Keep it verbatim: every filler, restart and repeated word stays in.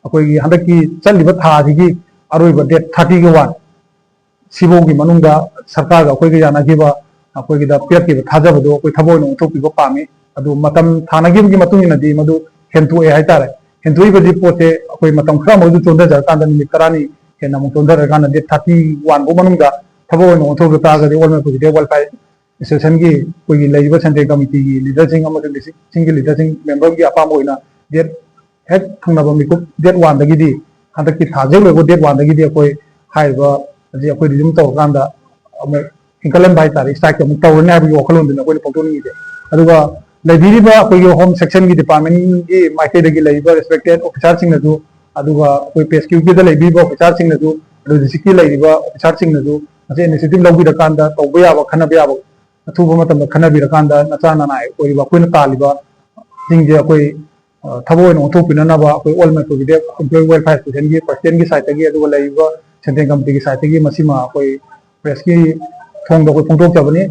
ꯑꯩꯈꯣꯏꯒꯤ ꯍꯟꯗꯛꯀꯤ ꯆꯠꯂꯤꯕ ꯊꯥꯁꯤꯒꯤ ꯑꯔꯣꯏꯕ ꯗꯦꯠ ꯊꯥꯔꯇꯤꯒ ꯋꯥꯟ ꯁꯤꯐꯧꯒꯤ ꯃꯅꯨꯡꯗ ꯁꯔꯀꯥꯔꯒ ꯑꯩꯈꯣꯏꯒ ꯌꯥꯅꯈꯤꯕ, ꯑꯩꯈꯣꯏꯒꯤꯗ ꯄꯤꯔꯛꯈꯤꯕ ꯊꯥꯖꯕꯗꯣ ꯑꯩꯈꯣꯏ ꯊꯕꯛ ꯑꯣꯏꯅ ꯑꯣꯟꯊꯣꯛꯄꯤꯕ ꯄꯥꯝꯃꯤ꯫ ꯑꯗꯨ ꯃꯇꯝ ꯊꯥꯅꯈꯤꯕꯒꯤ ꯃꯇꯨꯡ ꯏꯟꯅꯗꯤ ꯃꯗꯨ ꯍꯦꯟꯇꯣꯛꯑꯦ ꯍꯥꯏꯇꯥꯔꯦ꯫ ꯍꯦꯟꯇꯣꯛꯏꯕꯗꯤ ꯄꯣꯠꯁꯦ ꯑꯩꯈꯣꯏ ꯃꯇꯝ ꯈꯔ ꯑꯃꯁꯨ ꯆꯣꯟꯊꯖꯔꯀꯥꯟꯗ, ꯅꯨꯃꯤꯠ ꯇꯔꯥꯅꯤ ꯍꯦꯟꯅ ꯑꯃꯨꯛ ꯆꯣꯟꯊꯔꯀꯥꯟꯗ, ꯗꯦꯠ ꯊꯥꯔꯇꯤ ꯋꯥꯟ ꯐꯥꯎ ꯃꯅꯨꯡꯗ ꯊꯕꯛ ꯑꯣꯏꯅ ꯑꯣꯟꯊꯣꯛꯄ ꯇꯥꯔꯒꯗꯤ, ꯑꯣꯜ ꯃꯅꯤꯄꯨꯔꯒꯤ ꯗꯦꯐ ꯋꯦꯜꯐꯤꯌꯥꯔ ꯑꯦꯁꯣꯁꯤꯌꯦꯁꯟꯒꯤ ꯑꯩꯈꯣꯏꯒꯤ ꯂꯩꯔꯤꯕ ꯁꯦꯟꯇ꯭ꯔꯦꯜ ꯀꯃꯤꯇꯤꯒꯤ ꯂꯤꯗꯔꯁꯤꯡ ꯑꯃꯁꯨꯡ ꯗꯤꯁꯇ꯭ꯔꯤꯛꯁꯤꯡꯒꯤ ꯂꯤꯗꯔꯁꯤꯡ, ꯃꯦꯝꯕꯔꯒꯤ ꯑꯄꯥꯝꯕ ꯑꯣꯏꯅ ꯗꯦꯠ ꯍꯦꯛ ꯊꯨꯡꯅꯕ ꯃꯤꯀꯨꯞ ꯗꯦꯠ ꯋꯥꯟꯗꯒꯤꯗꯤ, ꯍꯟꯗꯛꯀꯤ ꯊꯥꯁꯦ ꯂꯣꯏꯕ ꯗꯦꯠ ꯋꯥꯟꯗꯒꯤꯗꯤ ꯑꯩꯈꯣꯏ ꯍꯥꯏꯔꯤꯕ ꯑꯁꯤ ꯑꯩꯈꯣꯏ ꯔꯤꯖ꯭ꯌꯨꯝ ꯇꯧꯔꯀꯥꯟꯗ ꯑꯃꯨꯛ ꯏꯟꯈꯠꯍꯟꯕ ꯍꯥꯏꯇꯥꯔꯦ, ꯁ꯭ꯇ꯭ꯔꯥꯏꯛ ꯑꯃꯨꯛ ꯇꯧꯔꯅꯤ ꯍꯥꯏꯕꯒꯤ ꯋꯥꯈꯜꯂꯣꯟꯗꯨꯅꯤ ꯑꯩꯈꯣꯏꯅ ꯐꯣꯡꯗꯣꯛꯅꯤꯡꯉꯤꯁꯦ꯫ ꯑꯗꯨꯒ ꯂꯩꯕꯤꯔꯤꯕ ꯑꯩꯈꯣꯏꯒꯤ ꯍꯣꯝ ꯁꯦꯛꯁꯟꯒꯤ ꯗꯤꯄꯥꯔꯠꯃꯦꯟꯒꯤ ꯃꯥꯏꯀꯩꯗꯒꯤ ꯂꯩꯔꯤꯕ ꯔꯦꯁꯄꯦꯛꯇꯦꯠ ꯑꯣꯐꯤꯁꯥꯔꯁꯤꯡꯅꯁꯨ, ꯑꯗꯨꯒ ꯑꯩꯈꯣꯏ ꯄꯤ ꯑꯦꯁ ꯀ꯭ꯌꯨꯒꯤꯗ ꯂꯩꯕꯤꯔꯤꯕ ꯑꯣꯐꯤꯁꯥꯔꯁꯤꯡꯅꯁꯨ, ꯑꯗꯨ ꯗꯤꯁꯇ꯭ꯔꯤꯛꯀꯤ ꯂꯩꯔꯤꯕ ꯑꯣꯐꯤꯁꯥꯔꯁꯤꯡꯅꯁꯨ ꯃꯁꯤ ꯏꯅꯤꯁꯤꯌꯦꯇꯤꯚ ꯂꯧꯕꯤꯔꯀꯥꯟꯗ ꯇꯧꯕ ꯌꯥꯕ, ꯈꯟꯅꯕ ꯌꯥꯕ ꯑꯊꯨꯕ ꯃꯇꯝꯗ ꯈꯟꯅꯕꯤꯔꯀꯥꯟꯗ ꯅꯆꯥ ꯅꯅꯥꯏ ꯑꯣꯏꯔꯤꯕ ꯑꯩꯈꯣꯏꯅ ꯇꯥꯜꯂꯤꯕ ꯁꯤꯡꯁꯦ ꯑꯩꯈꯣꯏ, ꯑ, ꯊꯕꯛ ꯑꯣꯏꯅ ꯑꯣꯟꯊꯣꯛꯄꯤꯅꯅꯕ ꯑꯩꯈꯣꯏ ꯑꯣꯜ ꯃꯅꯤꯄꯨꯔꯒꯤ ꯗꯦꯐ ꯑꯦꯝꯄ꯭ꯂꯣꯌꯤ ꯋꯦꯜꯐꯤꯌꯥꯔ ꯑꯦꯁꯣꯁꯤꯌꯦꯁꯟꯒꯤ ꯄ꯭ꯔꯁꯤꯗꯦꯟꯒꯤ ꯁꯥꯏꯠꯇꯒꯤ, ꯑꯗꯨꯒ ꯂꯩꯔꯤꯕ ꯁꯦꯟꯇ꯭ꯔꯦꯜ ꯀꯃꯤꯇꯤꯒꯤ ꯁꯥꯏꯠꯇꯒꯤ ꯃꯁꯤꯃ ꯑꯩꯈꯣꯏ ꯄ꯭ꯔꯦꯁꯀꯤ ꯊꯣꯡꯗ ꯑꯩꯈꯣꯏ ꯐꯣꯡꯗꯣꯛꯆꯕꯅꯤ꯫